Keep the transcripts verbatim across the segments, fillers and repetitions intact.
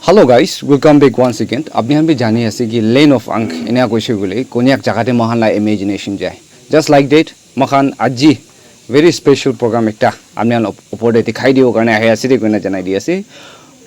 Hello guys, welcome back once again. Apni khan bi jani ase ki Land of Ankh enia koise koile Konyak jaga te moikhan la imagination jai. Just like that, moikhan aji very special program ekta apni khan op- opor te dikhai dibo karne ahi ase de koina janai di ase.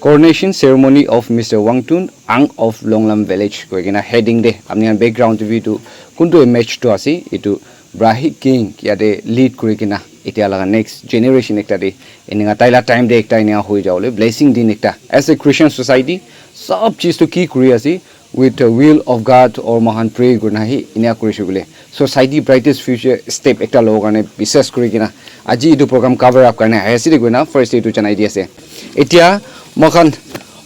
Coronation ceremony of Mister Wangtun, Ankh of Longlam village koi kena heading de apni khan background te bi etu kuntu image to ase, etu Brahi King yate lead kuri kena etia laga next generation ekta de eninga taila time de ekta eninga hoi jawole blessing din ekta as a Christian society sob cheez to ki kuri ase with the will of God or moikhan pray kurina hi eninga kuri ase koile society brightest future step ekta lobo karne biswas kuri kena aji etu program cover up karne ahi ase de koina first etu janai di ase. Etia moikhan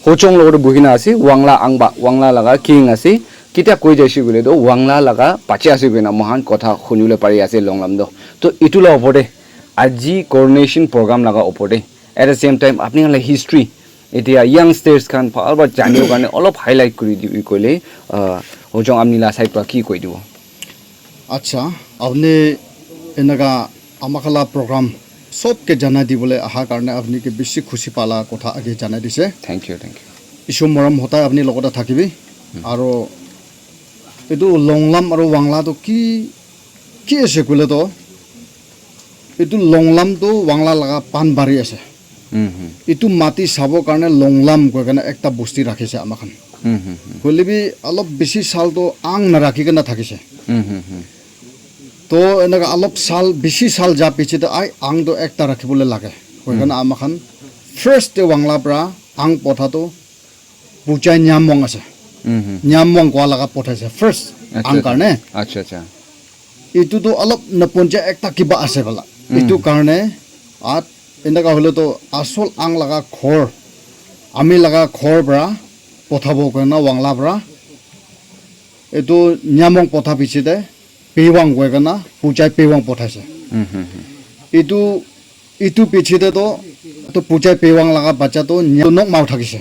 Ho-chong logot buhina ase, Wangla Angba, Wangla laga king ase. Ketia koi jaise koile toh Wangla laga bacha ase koina moikhan kotha hunibole pari ase Longlam toh. Toh etu la opor te aji coronation program laga opor te at the same time apni khan la history etia youngsters khan bhal para janibo karne olop highlight kuri dibi koile, uh, Ho-chong apni la side para ki koi dibo? Acha, apni enaka amakhan la program sob ke janai dibole aha karne apni ke bishi khushi pala kotha age janai dise. Thank you, thank you. Isor morom hotai apni logote thakibi. Aro etu Longlam aro Wangla to ki ki ase koile to etu Longlam to Wangla laga pan bari ase. Etu mati sabo karne Longlam koi kena ekta bosti rakhise amakhan. Hoile bi alop bishi sal to ang narakhi kena thakise. To enaka alop sal bishi sal ja piche te ai ang to ekta rakhibole lage. Koi kena amakhan first te Wangla pra ang potha to Puchai Nyamwang ase. Nyamwang koa laga pothaise first ang karne. Acha, acha. Etu tu alop naponja ekta kiba ase bala. Etu karne at enaka hole to asol ang laga ghor, ami laga ghor pra pothabo koina Wangla pra etu Nyamwang potha piche te Pewang koi kena Puchai Pewang pothaise. Etu etu piche te to to Puchai Pewang laga bacha to nya- Nokmao thakise.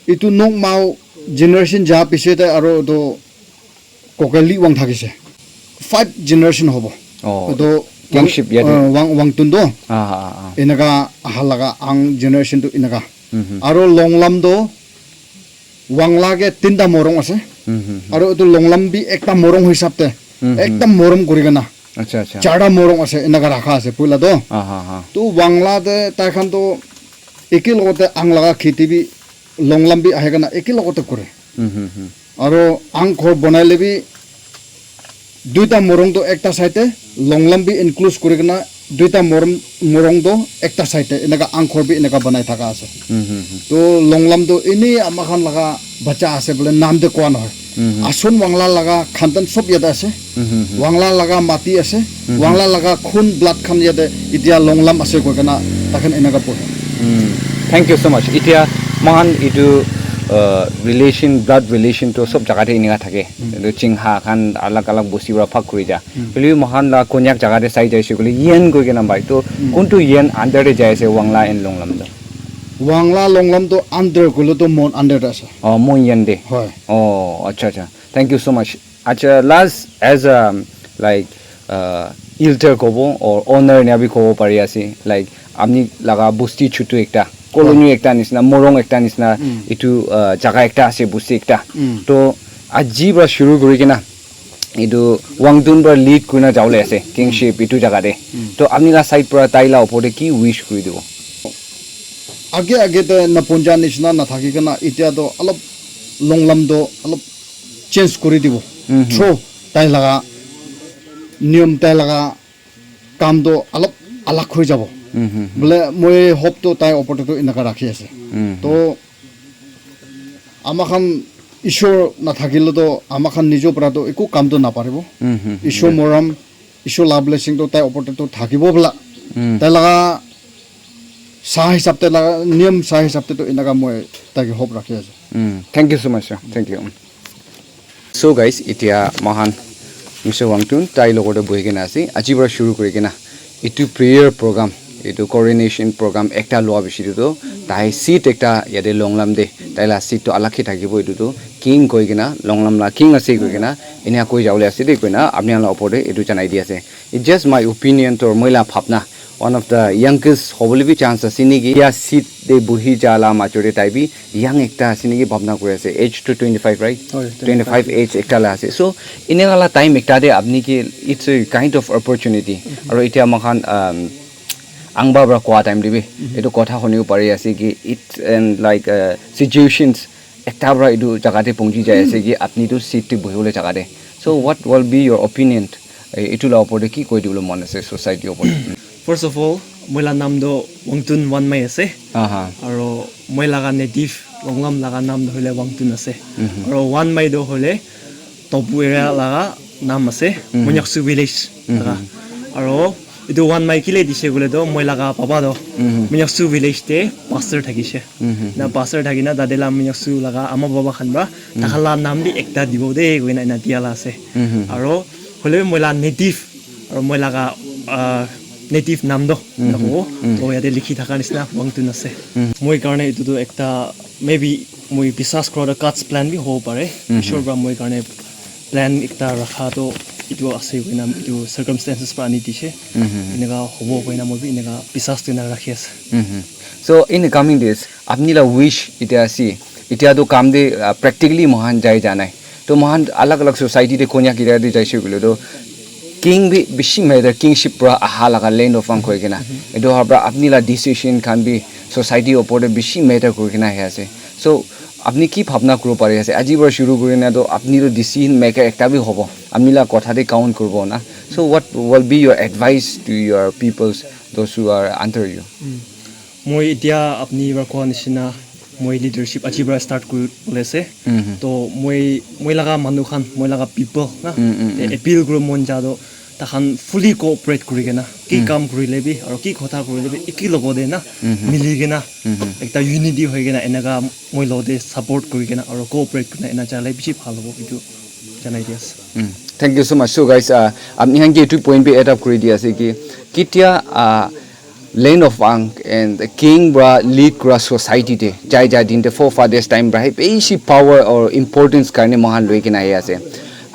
Etu Nokmao generation ja piche te aro to Koke Liwang thakise. Five generation hobo. Oh, to kingship yate. Wang Wangtun to. Ah, ah, ah. Enaka aha laga ang generation to enaka. Aro Longlam to Wangla ke tinta morong ase. Aro etu Longlam bi ekta morong hisab te ekta morom kuri kena. Acha, acha. Charta morong ase enaka rakha ase puila to. Ah, ha, ha. To Wangla te tai khan to eke logote ang laga kheti bi Longlam bi ahe kena eke logote kore. Aro ang ghor bonai le bi duita morong to ekta side te Longlam bi include kuri kena duita morom morong to ekta side te enaka ang ghor bi enaka banai thaka ase. To Longlam to eni amakhan laga bacha ase bole nam te koa nohoi. Ason Wangla laga khandan sob yate ase. Wangla laga mati ase. Wangla laga khun blood khan yate etia Longlam ase koi kena takhan enaka pore. Thank you so much. Etia moikhan etu uh, relation, blood relation to sob jaga te enika thake. Etu chingha khan alag alag bosti para bhag kuri ja. Hoile bi moikhan la Konyak jaga te sai jaise koile yen koi kena bai to kuntu yen under te jai ase Wangla and Longlam to? Wangla Longlam to under koile to mon under te ase. Oh, mon yen de. Hoi. Oh, acha, acha. Thank you so much. Acha, last as a, like, uh, elder kobo or owner enia bi kobo pari ase, like, apni laga bosti chutu ekta, colony ekta nisna, morong ekta nisna, etu, uh, jaga ekta ase, bosti ekta. To aji para shuru kuri kena etu Wangtun para lead kurina jawole ase kingship etu jaga te. To apni la side para tai la opor te ki wish kuri dibo? Age age te napunja nisna nathaki kena etia to alop Longlam to alop change kuri dibo. Through tai laga niyom, tai laga kam to alop alag hoi jabo. Bole moi hope to tai opor te to enaka rakhi ase. To amakhan Ishwar nathakile to amakhan nijo para to eku kam to naparibo. Ishwar morom, Ishwar la blessing to tai opor te to thakibo bla. Tai laga sa hisab te laga niyom sa hisab te to enaka moi taike hope rakhi ase. Thank you so much, sir. Thank you. So guys, etia moikhan Mister Wangtun tai logote bohi kena ase. Aji para shuru kuri kena etu prayer program, etu coronation program ekta loa bishi tu tai seat ekta yate Longlam te tai la seat tu alag hi thakibo. Etu tu king koi kena, Longlam la king ase koi kena enia koi jawole ase de koina apni khan la opor te etu janai di ase. It's just my opinion to moi la bhabna. One of the youngest hobole bi chance ase niki? Ya seat te buhi jala major te tai bi young ekta ase niki bhabna kuri ase. Age to twenty five, right? Twenty five age ekta la ase. So eneka la time ekta te apni ki, it's a kind of opportunity. Aro etia moikhan um, angba para koa time te bi etu kotha hunibo pari ase ki it's an like uh, situations ekta para etu jaga te pongji jai ase ki apni tu seat te buhibole jaga te. So what will be your opinion? Eh, etu la opor te ki koi dibole mon ase society opor te? First of all, moi la nam do Wangtun Wanmai ase. Aha. Aro moi laga native Longlam laga nam do hoile Wangtun ase. Aro Wanmai do hoile Tobu area laga nam ase. Monyaksu village laga. Aro etu Wanmai kile dise koile do moi laga papa do Monyaksu village te pastor thakise. Na pastor thakina tate la Monyaksu laga ama baba khan para takhan la nam bi ekta dibo de koina ena dia la ase. Aro hoile bi moi la native aro moi laga ah, native nam do nakobo. To yate likhi thaka nisna Wangtun ase. Moi karne etu tu ekta maybe moi biswas kura tu God's plan bi hobo pare. Ishwar para moi karne plan ekta rakha tu etu ase koina etu circumstances para ani dise. Eneka hobo koina moi bi eneka biswas tu ena rakhi ase. So in the coming days apni la wish etia ase, etia tu kam de uh, practically mohan jai ja nai. To mohan alag alag society te konya kira de jaise koile to king bi bishi matter, kingship pura aha laga land of Wang koi kena. Etu ha pra apni la decision khan bi society opor te bishi matter kuri kena ahi ase. So apni ki bhabna kuri pari ase? Aji para shuru kuri na to apni to decision maker ekta bi hobo. Apni la kotha te count kuribo na. So what will be your advice to your peoples, those who are under you? Moi etia apni para koa nisina moi leadership aji para start kuri bole ase. To moi moi laga manu khan moi laga people na te appeal kuri mon ja to takhan fully cooperate kuri kena ki kam kurile bi aro ki kotha kurile bi eki logo de na mili kena ekta unity hoi kena eneka moi lo de support kuri kena aro cooperate kuri na ena jale bishi bhal hobo etu janai di ase. Thank you so much. So guys, uh, apni khan ke etu point bi add up kuri di ase ki kitia uh, land of Wang and the king para lead kura society te jai jai din te forefathers time para he bishi power or importance karne mohan loi kena ahi ase.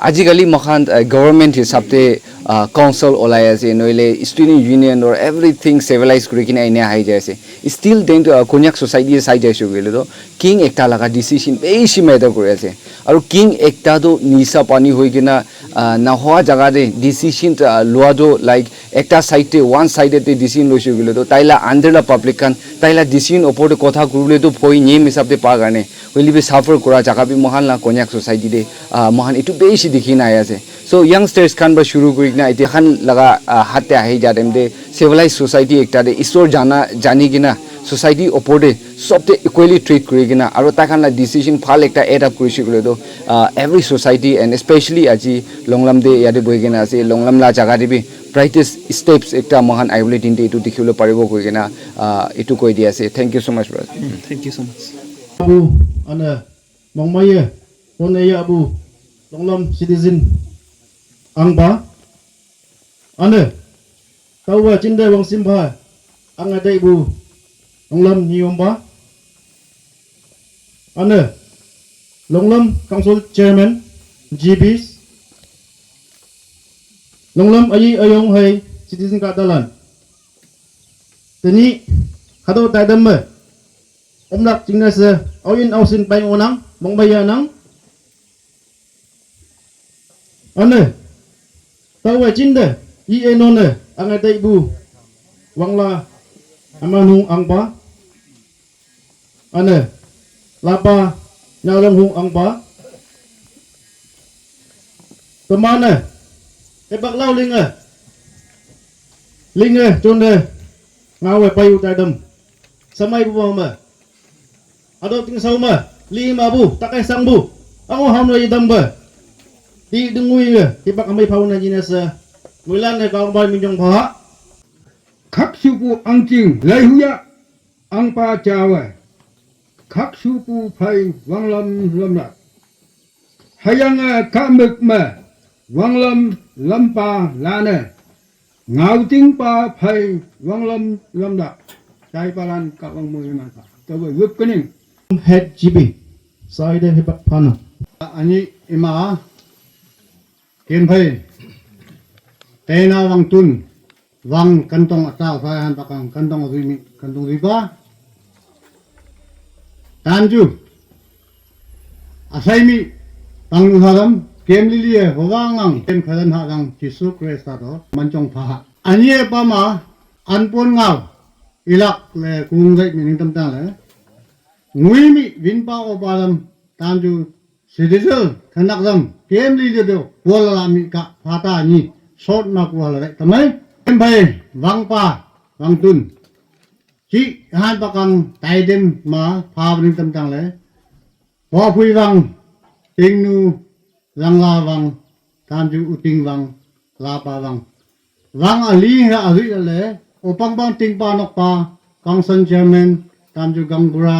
Ajikali mohan uh, government hisab te uh, council olai ase noile student union or everything civilized kuri kena ene ahi jai ase. Still then uh, Konyak society sai jai ase koile to king ekta laga decision bishi matter kuri ase. Aru king ekta to nisa pani hoi kena uh, nahoa jaga te decision uh, lua to like ekta side te one sided te decision loise koile to tai la under la public khan tai la decision opor te kotha kuribole to bhoi niyam hisab te pa karne hoile bi suffer kura jaga bi mohan la Konyak society te uh, mohan etu bishi dikhi na ahi ase. So youngsters khan para shuru kuri kena etia khan laga uh, hat te ahi ja time te civilized society ekta te isor jana jani kena society opor te sob te equally treat kuri kena aru tai khan la decision bhal ekta add up kurise koile to uh, every society and especially aji Longlam te yate bohi kena ase Longlam la jaga te bi brightest steps ekta mohan ahibole din te etu dikhibole paribo koi kena uh, etu koi di ase. Thank you so much brother. Thank you so much. Abu, ane, Mongmaye, Pone ya Abu, Longlam citizen, Angba, ane, Tawa Chinde Wangsimba, Angade Ibu, Longlam Nyomba, ane, Longlam Council Chairman, G Bs, Longlam Ayi Ayong Hai, citizen ka dalan. Teni, Hado Taidam, Omlak Jingnese, Aoyin Aosin Pai Onang, Mongmaya Nang. Ane, Tawa Chinde, I Enone, Angade Ibu, Wangla, Amanung Angba. Ane, Lapa, Nyalong Hung Angba. Temane, Ebak Lau Linge, Linge, Chonde, Ngawe Payu Taidam. Samai Bu Mama. Ado ting sau ma, li ma bu, takai sang bu, ango ham lo idam ba. Ti dengui ga, ti bak amai pau na jina sa, mulan ne kaung bai minjong pha. Khak su pu ang ching, lai hu ya, ang pa cha wa. Khak su pu phai wang lam lam la. Hayang a ka mek ma, wang lam lam pa la ne. Ngau ting pa phai wang lam lam da. Chai pa lan ka wang mui ma ta. Ka wai wup ka ning. Head G B. Sai de he bak phana. Ani ima. Ken phai. Tena wang tun. vang kantong achau sai han pakang kantong azui mi kantong zui pa. Tanju. Asai mi pangnu haram kem lili e hovang ang kem khadan ha dang Jisu Krista to manchong pha ha. Ani e pama anpon ngau ilak le kung zai mi ning tam tang le. Ngui mi vin pa o pa lam tanju Citizen khanak lam kem li le do wala la mi ka phata ni sot ma ku hala rek tamai. Em bai vang pa vang tun. Chi han pakang tai dem ma pha bring tam tang le. Pho phui vang ting nu lang la vang tam ju u ting vang la pa vang. Vang a li ha a zui le o pang pang ting pa nok pa kang san chairman tam ju gang bura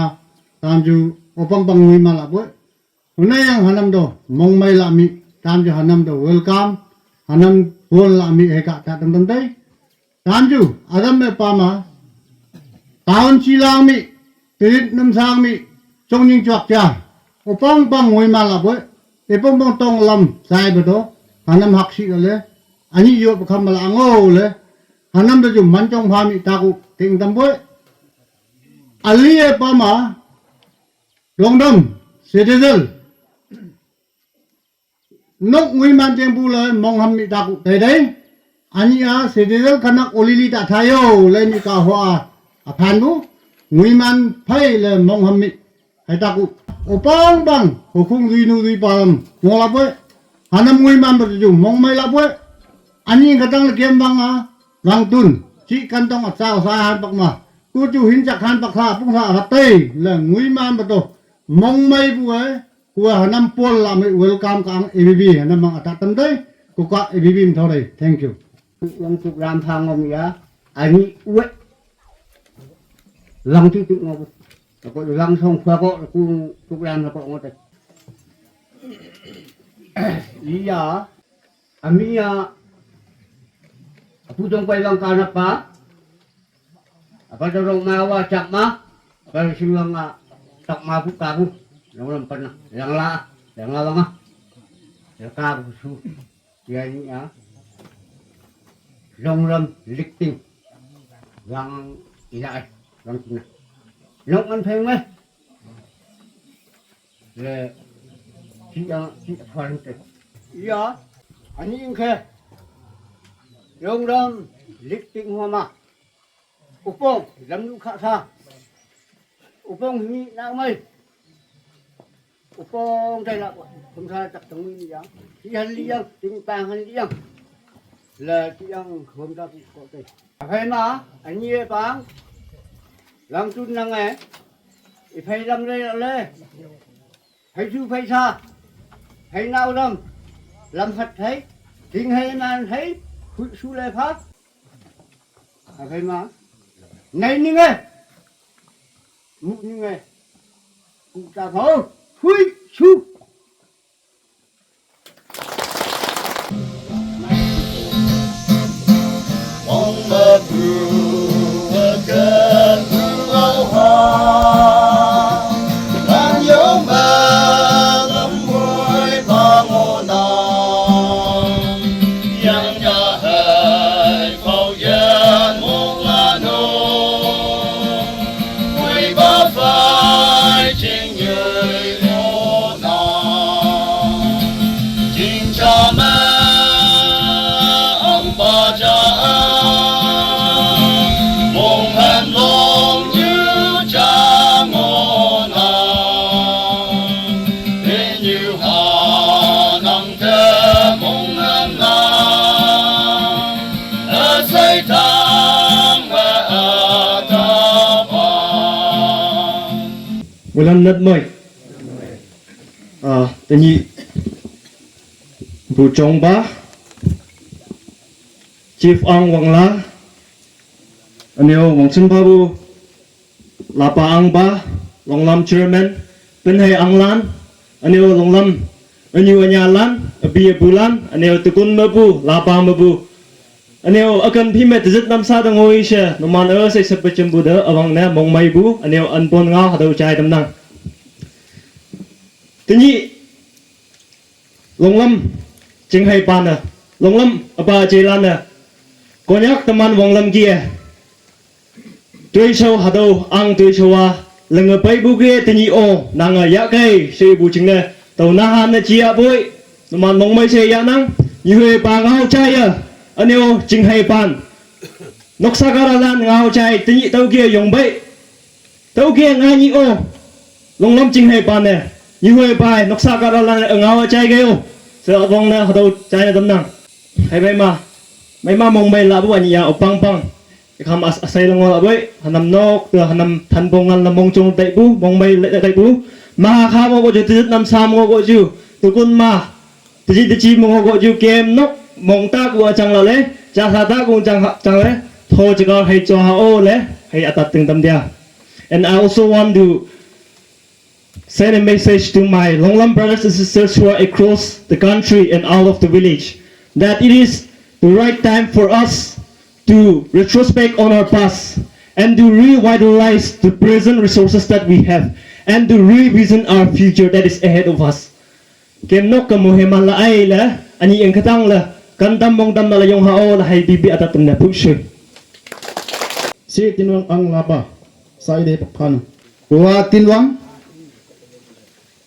tam ju o pang pang ngui ma la boi. Hunai yang hanam do mong mai la mi tam ju hanam do welcome hanam pon la mi he ka ta tam tam dai. Tam ju adam me pa ma taon chi lang mi tirit nam sang mi chong ning chuak cha o pang pang ngui ma la boi. E pang pang tong lam sai ba do hanam hak si le ani yo pa kham la ngo le hanam do ju man chong pha mi ta ku ting tam boi. Ali e pa ma dong dam Citizen. Nok ngui man tiang pu le mong ham mi ta ku te dai. Ani a Citizen khanak olili ta thayo le mi ka hoa a phan bu ngui man phai le mong ham mi hai ta ku. O pang pang ho khung zui nu zui pa lam ngol la boi. Hanam ngui man ba ju mong mai la boi. Ani khatang le kem bang a vang tun chi kantong a chau sa han pak ma. Ku ju hin chak han pak sa pung sa a tei le ngui man ba to mong mai bu e. Ku hanam pol la mai welcome ka ang A B B hanam mang atat tam dai. Ku ka A B B thau dai. Thank you. Yang tuk ram phang ngom ya. Ani uwe. Lang ti ti ngom. Ko lang song phua ko ku tuk ram ko ngom te. Iya. Ami ya. Apu jong pai lang ka na pa. Apa dorong ma wa chak ma. Apa sing lang a tak ma bu ka bu. Yang lam pan yang la yang la lang a. Ya ka bu su. Ya ni a. Long lam lik ting. Yang ila ai. Yang tina. Long an pheng me. Le. Ti a ti a phan te. Ya. Ani ing khe. Long lam lik ting hua ma. Upong, lam nu kha sa. Upong hi na mai. Upong tai la, kum sa tak tang mi yang. Ti han li yang, ting pang han li yang. La ti yang kum ta ku ko tai. Aphai ma, ani e pang. Lam tun nang e. I phai lam le le. Phai su phai sa. Phai nau lam. Lam hat phai. Ting hai man hai. Hui su le pha. Aphai ma. Nai ning e. Mu ning e. Ku ta pho. Hui su. Mulan nat mai. Ah, tani bu chong ba. Chief ang wang la. Aneo wang chun ba bu. Lapa ang ba, longlam chairman, penhai ang lan, aneo longlam, anyu anya lan, abi abu lan, aneo tekun mabu, lapa mabu. Aneo akan phi me tejit nam sa dang oi she, numan e se se pechem bu de, awang ne mong mai bu, aneo anpon ngau hadau chai dam nang. Tini longlam chinghai pa na, longlam apa chai lan na. Konyak teman wanglam kie. Tuishou hadou ang tuishou a lenge peibu kie tenyih o nange yahkei sheibu jingne tao nahan ne jia boi. Numan mongmei she yahnang. Nyihui pa ngao jaiye. Anyo jinghei pan. Noksa karalan ngao jai tenyih tao kie yongpei. Tao kie ngai nyi o. Longlam jinghei pan ne. Nyihui pai noksa karalan ngao jai kei o. Se wang ne hadou jai ne tamnang. Hei meima. Meima mongmei labu anyi ya opang pang. Ikham as asai lango laboi. Hanam nok te hanam thanpong ngan lamong chung taipu. Mongmei le taipu. Maha kha mo ko ju tizit nam sam ngo ko ju. Tukun ma. Teji teji mongo go ju kem nok mong ta ku chang la le, cha sa ta ku chang ha chang le, tho chika hei cho ha o le, hei atat ting tam dia. And I also want to send a message to my Longlam brothers and sisters who are across the country and out of the village that it is the right time for us to retrospect on our past and to revitalize the present resources that we have and to revision our future that is ahead of us. Kem nok ke muhe man la ai le, ani eng ketang le, kan tam mong tam na la yong ha o la hai bibi atat tem na pu shui. Si Tinwang ang laba, sai de pan. Wa Tinwang,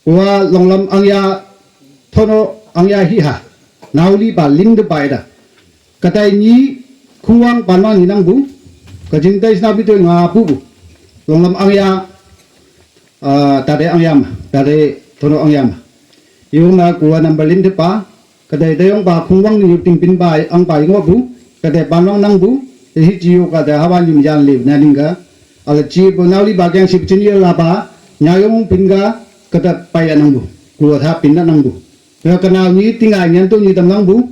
wa Longlam ang ya, thono ang ya hi ha. Nauli ba lim de bai da. Katai ni kuang panwang ni nang bu. Kajing tai sna bi tu nga pu bu. Longlam ang ya, ah, tade ang ya ma, tade thono ang ya ma. Yung na kuwa number lim te pa, kadai dai yong pa khung wang ni ting pin bai ang bai ngo bu, kadai ban wang nang bu, te hi ji yo kadai hawa nyum yan liu na ning ga. Ala ji bo nau li ba keng sip chin ye la ba, nya yong pin ga, kadai pai ya nang bu, kuwa tha pin na nang bu. Ka ka nau ni ting ai nyan tu ni tam nang bu,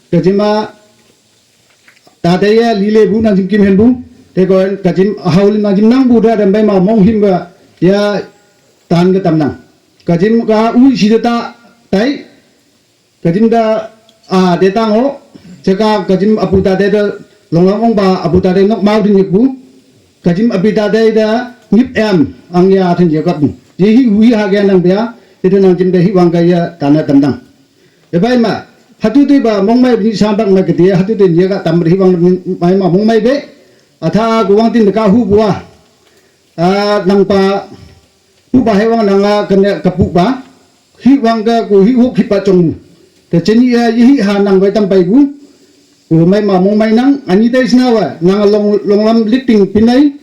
ka jima ta te ya li le bu nang jim kim hen bu, te ko ka jim hau lim nang jim nang bu da dam bai ma mong him ga, ya tan ga tam nang. Ka jim ka u shi da ta, tai, Kajim da, a, de tang o, cheka kajim apu ta de da, Longlam ong ba apu ta de nok mau din yik bu. Kajim api ta de da, ngip em, ang ya thin yik ap bu. Ye hi hui ha gen nang bia, ite nang jim de hi wang ka ya, tana tam dang. E bai ma, hatu te ba, mong mai bini sam bak ma kete, hatu te ye ka tam hi wang mai ma mong mai be. Atha ku wang tin de ka hu bu a. A, nang pa, pu ba he wang nang a, kene ka pu ba. Hi wang ka ku hi huk hi pa chong mu. Te cheni ya yi hi ha nang wai tam pai gu. Ku mai ma mong mai nang, ani tai sna wa, nang long, long lam lik ting pin nai.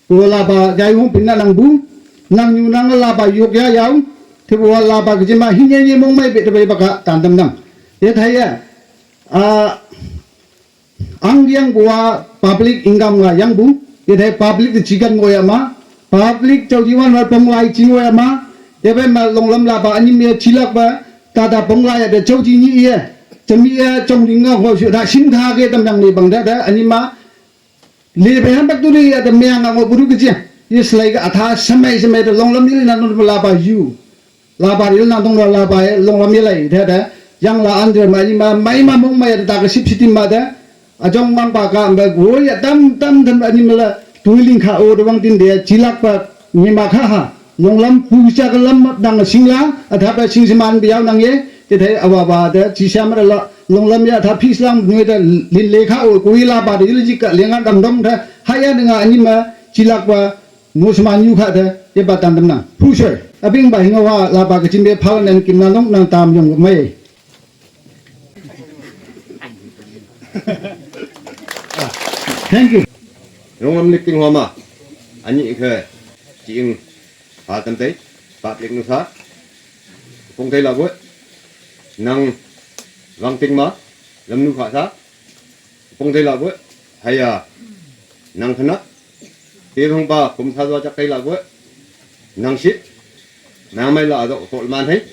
Ku la ba jai hong pin na nang bu. Nang nyu nang la ba yok ya yau. Te bu la ba ka jima hi nye nye mong mai be te bai ba ka tan tam nang. Ye thai ya. A, Ang yang bua public income nga yang bu, ye thai public de chigan ngo ya ma, public chau jiwan wal pong lai chi ngo ya ma, ye bai ma long lam la ba ani me chilak ba, ta ta pong lai ya de chau ji ni ye, chami ye chong ling nga ngo shu da sim tha ke tam yang ni bang da da ani ma, le be han bak tu ni ya de me nga ngo bu ru ke jia, ye slai ga atha samai samai de long lam ni na no la ba yu. Laba ril na dong la laba e long lam ye lai de de. Yang la an de mai ma mai ma mong mai de ta ka sip sitim ma de. A jong mang ba ka ba go ya tam tam tam ani ma la. Tui ling kha o de wang tin de chilak pa ni ma kha ha. Long lam pu cha ka lam dang sing la. A tha pa sing siman bi yau nang ye. Te thai a wa ba de chi sha ma la long lam ya tha phi slang nui de lin le kha o ko yi laba de le ji ka le nga dang dong de. Ha ya de nga ani ma chilak pa Mu sma nyu kha de, ye ba tan dem nang. Phu shoi. Abing ba hinga wa la ba ka jin be phal nen kim na long nang tam yong mai. Thank you. Long lam lik ting homa. Ani khe. Chi ing. Phal tam tei. Pap lik nu sa. Pong tei la boi. Nang. Wang ting ma. Lam nu kha sa. Pong tei la boi. Haya. Nang khana. Te hong ba kum sa zua chak tei la boi. Nang shit. Nang mai la do tol man hai.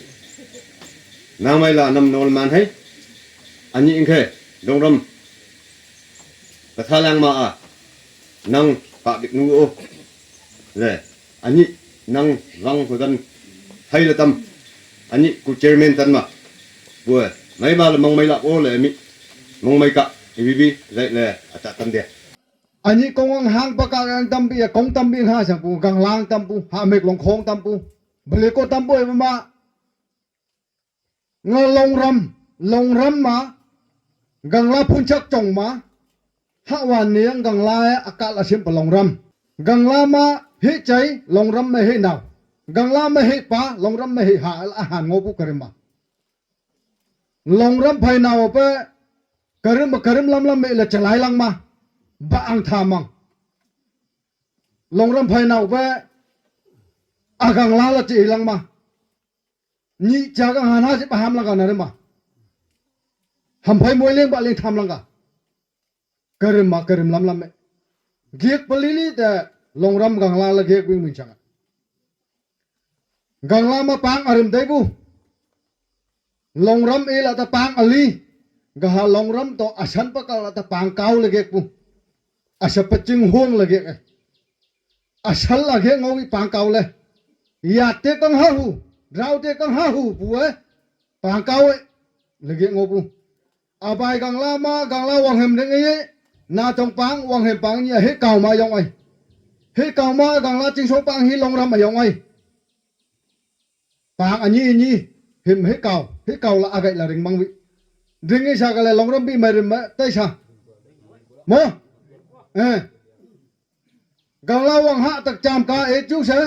Nang mai la nam nol man hai. Ani ing khe. Dong ram. Ka tha lang ma a. Nang ka dik nu o. Le. Ani nang wang ko dan. Hai la tam. Ani ku chairman tan ma. Boi. Mai ma la mong mai la o le mi. Mong mai ka. Ibi bi. Zai le. Ata tan dia. Ani kong ang hang pa ka ang tam bi, kong tam bi ha sa pu, gang lang tam pu, ha mek long khong tam pu. Bele ko tam pu e ma. Nga long ram, long ram ma. Gang la phun chak chong ma. Hah wan niang Gangla e akal asim pa Longram. Gangla ma hih chai, Longram ma hih nau. Gangla ma hih pa, Longram ma hih ha, la ahan ngo pu Karim ma. Longram phai nau pe, Karim ma Karim lam lam me la chalai lang ma. Ba ang tha mang. Longram phai nau pe, a Gangla la chi lang ma. Ni cha ka han ha si pa ham lang ka na re ma. Ham phai moi leng ba leng tham lang ka. Karim ma Karim lam lam me. Giek pa li li te Longram Gangla la giek wing wing chang. Gangla ma pang arim dai bu. Longram e la ta pang ali. Gaha Longram to asan pa ka la ta pang kau la giek bu. Asa pa ching huang la giek e. Asal la giek ngau i pang kau le. Ya te kang ha hu. Drau te kang ha hu bu e. Pang kau e. La giek ngau bu. Abai Gangla ma, Gangla Wang Hem deng e. Na chong pang, Wang Hem pang ni a hih kau ma yong ai. Hih kau ma, Gangla ching song pang hih Longram a yong ai. Pang a ni ni. Him hih kau, hih kau la a gai la ring mang wi. Ring i sa ka le Longram bi mai rim ma, tai sa. Mo? Eh. Gangla Wang ha tak cham ka e chu se.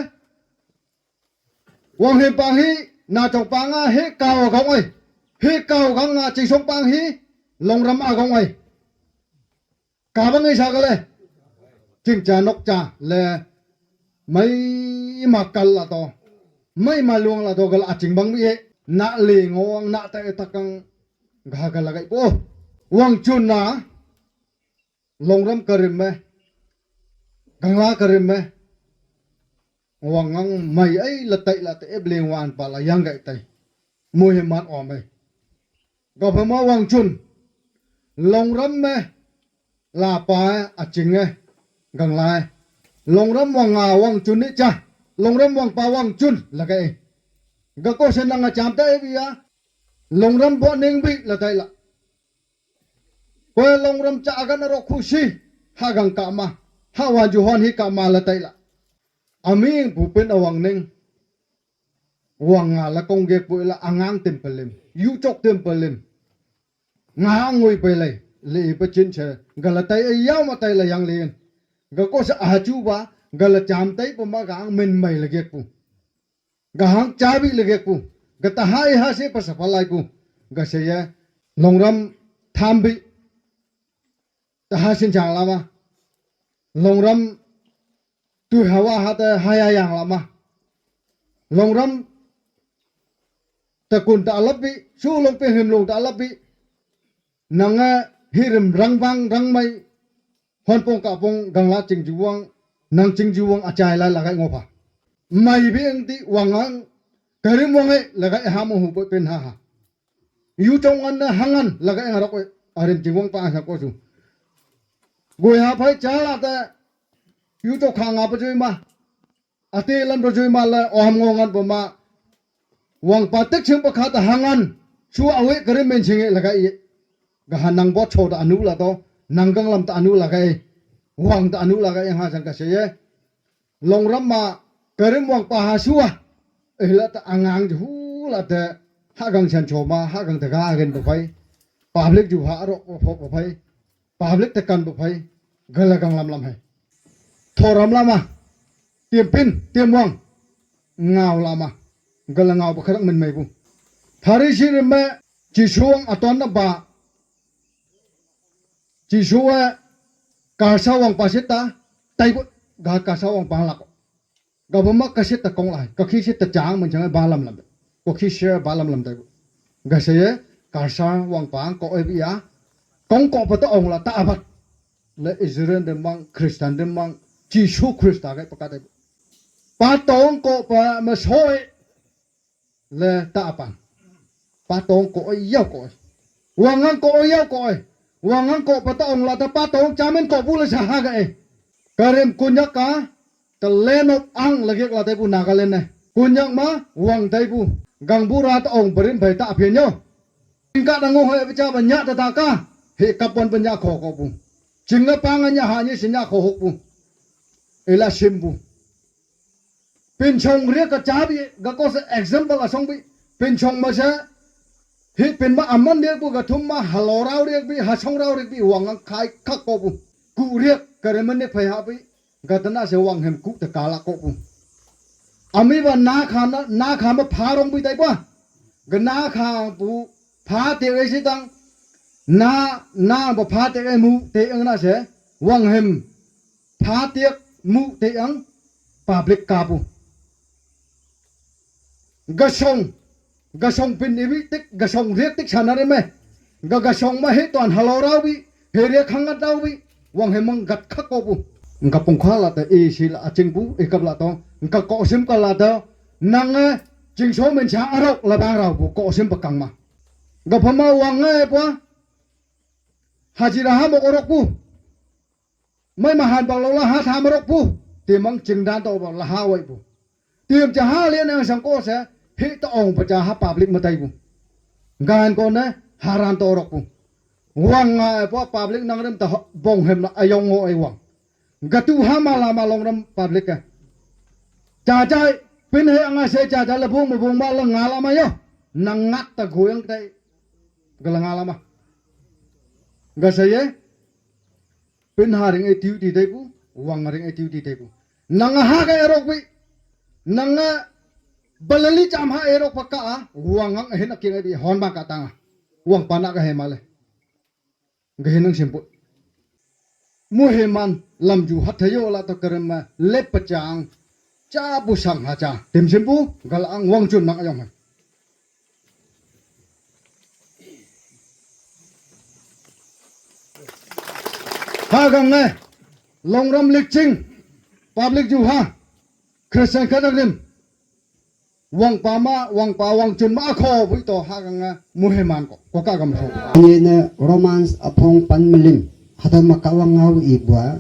Wang Hem pang hih, na chong pang a hih kau a gong ai. Hih kau gang a ching song pang hih, Longram a gong ai. Ka bang i sa ka le. Ching cha nok cha le. Mai ma kal la to. Mai ma luang la to ka la a ching bang mi e. Na le ngong na ta e ta kang. Ga ka la gai po. Wang Chun na. Longram Karim me. Gangla Karim me. Wang ngang mai ai la tai la te e bleng wan pa la yang gai tai. Mu he man om ai. Ga pha ma Wang Chun. Longram me. La pa e, a ching e. Gangla e. Longram Wang a Wang Chun ni cha. Longram Wang pa Wang Chun la gai. Ga ko se nang a cham ta e bi a. Longram bo ning bi la tai la. Ko Longram cha agan a ro khu si. Ha gang ka ma. Ha wan ju hon hi ka ma la tai la. Aming pu pen a Wang ning. Wang a la kong gek pu la angang tem palim. Yu chok tem palim. Nga ngui pe lai. Le i pa chin che. Ga la tai e yau ma tai la yang len. Ga ko sa a chu ba. Ga la cham tai pa ma ga ang men mai la gek pu. Ga hang cha bi la gek pu. Ga ta ha i ha se pa sa pa lai pu. Ga se ye. Longram tham bi. Ta ha sin chang la ma. Longram tu hawa ha ta ha ya yang la ma. Longram ta kun ta alap bi, su long pe him long ta alap bi. Nang a hi rim rang bang rang mai. Hon pong ka pong Gangla ching ju wang, nang ching ju wang a chai la la gai ngo pha. Mai bi ang ti Wang ang, Karim Wang e la gai ha mo hu po pen ha ha. Yu chong an na hangan la gai ngarok e, arim ching wang pa sa ko su. Goi ha phai cha la ta, yu chok kha nga pa joi ma. Ate lan ro joi ma la, o ham ngo ngan pa ma. Wang pa tek ching pa kha ta hangan, su a we Karim men ching e la gai e. Ga ha nang bo cho ta anu la to, nang gang lam ta anu la gai. Wang ta anu la gai ha sang ka se ye. Longram ma Karim Wang pa ha su a. E la ta angang ju hu la te ha gang san cho ma, ha gang ta ga gen pa phai. Public ju ha ro pa pho pa phai. Public ta kan pa phai. Ga la gang lam lam hai. Thoram la ma. Tiam pin, tiam wang. Ngau la ma. Ga la ngau pa kharak men mai bu. Pharisee rim me. Jisu Wang a ton na ba. Jisu e. Karsa Wang pa sit ta. Tai bu. Ga Karsa Wang pa lak. Ga ba ma ka sit ta kong lai. Ka khi sit ta chang man chang ba lam lam. Ko khi se ba lam lam tai bu. Ga se ye. Karsa Wang pa ko e bi ya. Kong ko pa ta ong la ta abat. Le Israel de mang, Christian de mang. Jisu Krista ga pa ka tai bu. Pa tong ko pa ma soi. Le ta apan. Pa tong ko oi yau ko oi. Wang ang ko oi yau ko oi. Wang ang ko pa ta ong la ta pa tong chamen ko bu le sa ha ga e. Karim Konyak ka. Ka lenop ang la gek la tai bu Nagaland ne. Konyak ma Wang tai bu. Gang bu ra ta ong barim bai ta aphen yo. Tingka da ngo hoi pa cha ba nya ta ta ka. He kapon pa nya kho ko bu. Ching nga pa nga nya ha ni si nya kho hok bu. Ila sim bu. Pinchong ria ka cha bi, ga ko sa example a song bi. Pinchong ma sa, Hih pen ma aman riak bu ka thum ma halorau riak bi, hasongrau riak bi, wang ang khai khak ko bu. Ku riak ka remen riak phai ha bi. Ga tana se wang hem ku ta ka la ko bu. Ami ba na kha na, na kha ma pha rong bi tai ba. Ga na kha bu pha te ai si tang. Na, na ba pha te ai mu te ang na se. Wang hem pha tiak mu te ang public ka bu. Ga song, ga song pin iwi tik, ga song riak tik sana re me. Ga ga song ma he tuan halorau bi, he riak hangat dau bi, wang he mang gat khak ko bu. Ga pung kha la ta e si la a ching bu, e kap la to. Ga ko sim ka la ta, nang e, ching so men sa arok la bang rau bu, ko sim pa kang ma. Ga pha ma wang e pua, hajira ha mo ko rok bu. Mai ma han bang lo la ha tha ma rok bu. Ti mang ching dan to ba la ha wai bu. Tim cha ha lian ang sang ko se, hi ta ong pa cha ha public ma tai bu. Gan ko ne, ha ran to rok bu. Wang nga e po public nang rem ta ho-, bong hem na ayong ngo e wang. Ga tu ha ma la ma long rem public e. Cha cha, pin he anga se cha cha la bung ma bung ma la nga la ma yo. Nang ngat ta guyang tai. Ga la nga la ma. Ga se ye. Pin ha ring e tiu ti tai bu, wang ring e tiu ti tai bu. Nang ha ka erok bi, nang balali cham ha erok pa ka a, wang ang hin a king e bi hon ba ka tang a. Wang pa na ka he ma le. Ga hin ang sim bu. Mu he man, lam ju hat thayo la to kerem ma, lep pa chang, cha bu sang ha cha. Tim sim bu, ga la ang wang chun nang ayong ha. Ha gang ne, Longram Likching, public ju ha, Christian Kadang Lim, wang pa ma, wang pa, wang chun ma kho bui to ha gang ne, mu he man ko, ko ka gam so. Ni ne romance a phong pan melim, hada ma ka wang ngau i bua,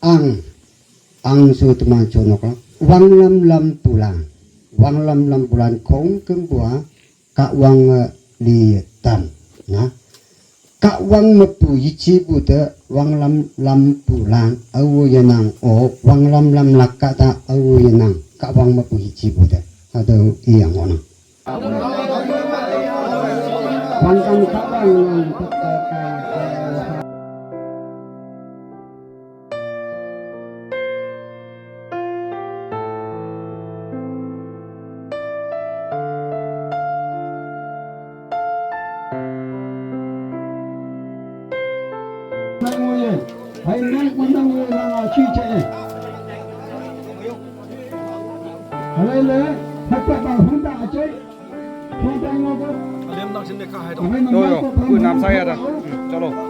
ang, ang su teman chonok la. Wang lam lam pulang. Wang lam lam pulang kong keng bua, ka wang, eh, li tam. Na. Ka wang mepu yichi bu te, wang lam lam pulang, au yenang o, wang lam lam laka ta, au yenang, ka wang mepu yichi bu te. Ada iya ngonang. Wang kam ka wang lam. Yo, yo, ui, nam sa ya da. Hmm, chalo.